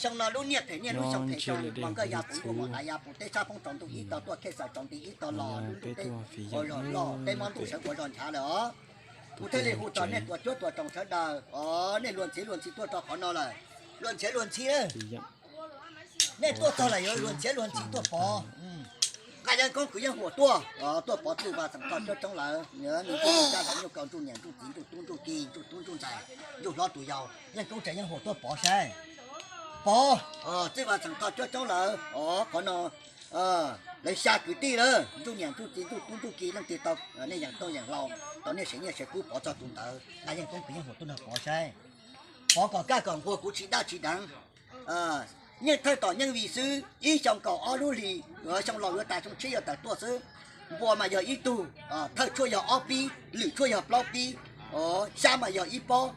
Xyoo no lub niaj phem niaj lub xyoo phem xyoo, mas nkaj ya puv ntuj mas nqav ya puv teb, tshab poob tsaus ntuj ib tog tuaj, khej xaws tsaus nti ib tog los, lub ntuj teb ua zog loj, peb mob ntuj sawv ua zog nchav lawm os. Kuv thiaj li hu txog nej tuam cuab tuam tsoom sawv daws os, nej luag ntxhi luag ntxhi tuaj rau qhov no lawm. Luag ntxhi luag ntxhi, nej tuaj txog lawm yuav luag ntxhi luag ntxhi tuaj pov. Nqa Yeej Koob kwv Yeej Huam tuaj, tuaj pov Txwj Vaj Xeem Thoj cuab roob lawm, nws caj los nyuj kaus ntsuj niam ntsuj txiv ntsuj tub ntsuj ki ntsuj tub ntsuj ntxhais ntsuj hlob tus yau, Yeej Koob tseem Yeej Huam tuaj pov saib. Pov, Txwj Vaj Xeem Thoj cuab roob lawm os, qhov no lawv xya kwv tij lawm, ntsuj niam ntsuj txiv ntsuj tub ntsuj ki leej twg tau, nej yeem tooj yeem hlau, tau nej siav nyiaj siav kub pov txog tus ntawd, nqa Yeej Koob kwv Yeej Huam tuaj nrog pov saib. Pov kom kaj kom nquag, kuv tsis daj tsis deev. Yeej thawj tom Yeej Vij xwb, ib xyoo kaum ob lub hlis, xyoo laus yuav tas xyoo tshiab yuav tawm tuaj xwb. Npua mas yog ib tug, thawj tshuaj yog ob pib, lwm tshuaj yog plaub pib, xyab mas yog ib pob.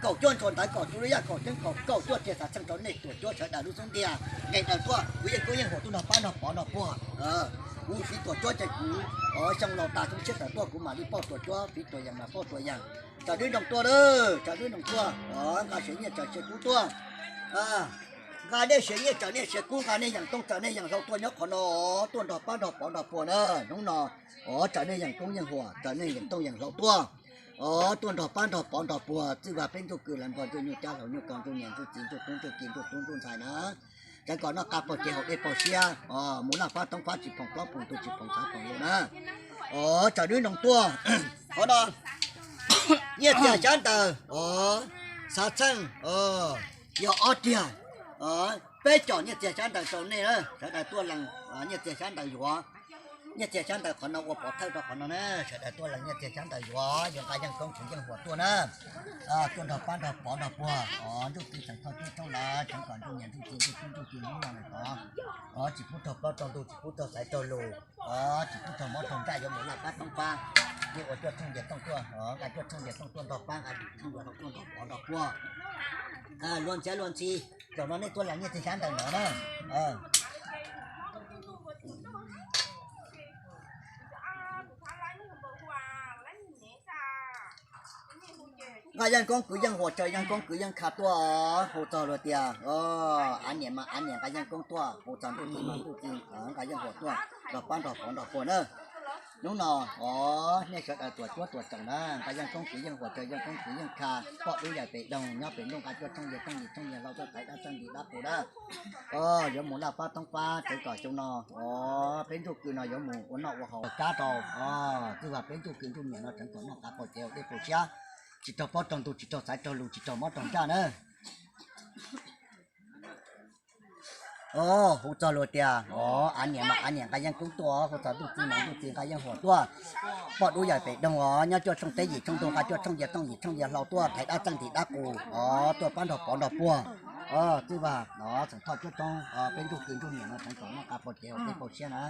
Kaum cuaj ntsuag ntawv, kaum cuaj lub yaj, kaum ceeb kaum, kaum cuaj tiag xav txheej rau nej tuam cuab sawv daws lub xub ntiag. Nqes daws tuaj, kuv Yeej Koob Yeej Huam tuaj nrog pab nrog pov nrog puag. Kuv fiv tuam cuab ces kuv, xyoo laus tas xyoo tshiab tawm tuaj kuv mam li pauj tuam cuab, fiv tuam yeem mam pauj tuam yeem. Tsawm dwb nroos tuaj lawm, tsawm dwb nroos tuaj, nqa siav nyiaj tsawm siav kub tuaj. Nqa nej siav nyiaj tsawm nej siav kub, nqa nej yeem tooj tsawm nej yeem hlau tuaj nyob qhov no, tuaj nrog pab nrog pov nrog puag na. Hnub no, o, tsawm nej yeem koob yeej huam, tsawm nej yeem tooj yeem hlau tuaj. O, tuaj nrog pab nrog pov nrog puag, Txwj Vaj peb ntsuj kws lawv npog ntsuj nyuj cab hlau nyuj kaus ntsuj niam ntsuj txiv ntsuj tub ntsuj ki ntsuj tub ntsuj ntxhais na. Tseev kom noj qab paug cev haus dej paug siab, o, mus laj fab toob fab tsis phoom plob phoom ntug tsis phoom txhawv phoom lus na. O, tsawm dwb nroos tuaj. Qhov no nyiaj txiag xyab ntawv, o, xav txheej, o, yog ob tiag. Peb com nyiaj txiag xyab ntawv rau nej na, sawv daws tuaj lees nyiaj txiag xyab ntawv yuav. Nyiaj txiag xyab ntawv qhov no ua pov thawj rau qhov no na, sawv daws tuaj lees nyiaj txiag xyab ntawv yuav, yuav nqa Yeej Koob kwv Yeej Huam tuaj na. Tuaj nrog pab nrog pov nrog puag, o, ntsuj plig tseem thoj cuab roob lawm, tseev kom ntsuj niam ntsuj txiv ntsuj tub ntsuj ki hnub no lawm tod. O, tsis pub raug plaub raug ntug, tsis pub raug xaiv raug lus, o, tsis pub raug mob raug nraj, yuav mus laj fab toob fab. Nej ua cuaj tshooj yias tooj tuaj, o, nqa cuaj tshooj yias tooj tuaj nrog pab, nqa tshooj yias tooj tuaj nrog pov nrog puag. Luag ntxhi luag ntxhi, zaum no nej tuaj lees nyiaj txiag xyab ntawv no na. Nqa Yeej Koob kwv Yeej Huam, tsawm Yeej Koob kwv Yeej Kha tuaj, hu txog luag tias, o, av niam mas av niam, nqa Yeej Koob tuaj, hu txog ntuj txiv mas ntuj txiv, nqa Yeej Huam tuaj nrog pab nrog pov nrog puag na. Hnub no, o, nej sawv daws tuam cuab tuam tsoom na, nqa Yeej Koob kwv Yeej Huam, tsawm Yeej Koob kwv Yeej Kha, poj dub yawm pem doog nyob pem nrooj, nqa cuaj tshooj yias tooj, yim tshooj yias hlau tuaj thaiv dab txawj ntim dab qus na. O, yuav mus laj fab toob fab, tseev kom xyoo no, o, peb ntsuj kws no yuav mus ua noj ua haus kab rau, o, Txwj Vaj peb ntsuj kws ntsuj niam no tseev kom noj qab paug cev haus dej paug siab, tsis raug plaub raug ntug, tsis raug xaiv raug lus, tsis raug mob raug nraj na. O, hu txog luag tias, o, av niam mas av niam, nqa Yeej Koob tuaj, hu txog ntuj txiv mas ntuj txiv, nqa Yeej Huam tuaj. Poj dub yawm pem doog os, nyob cuaj tshooj teb yim tshooj ntug, nqa cuaj tshooj yias tooj, yim tshooj yias hlau tuaj thaiv dab txawj ntim dab qus, o, tuaj pab nrog pov nrog puag. O, Txwj Vaj, o, Xeem Thoj cuab roob, o, peb ntsuj kws ntsuj niam no tseev kom noj qab paug cev haus dej paug siab na.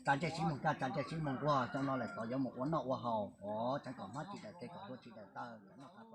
Tsav ntsej sib moog kaj, tsav ntsej sib moog nquag, xyoo no lawm tod yuav mus ua noj ua haus, o, tseev kom hmab tsis daws tes, kom hlua tsis daws taw, kom noj qab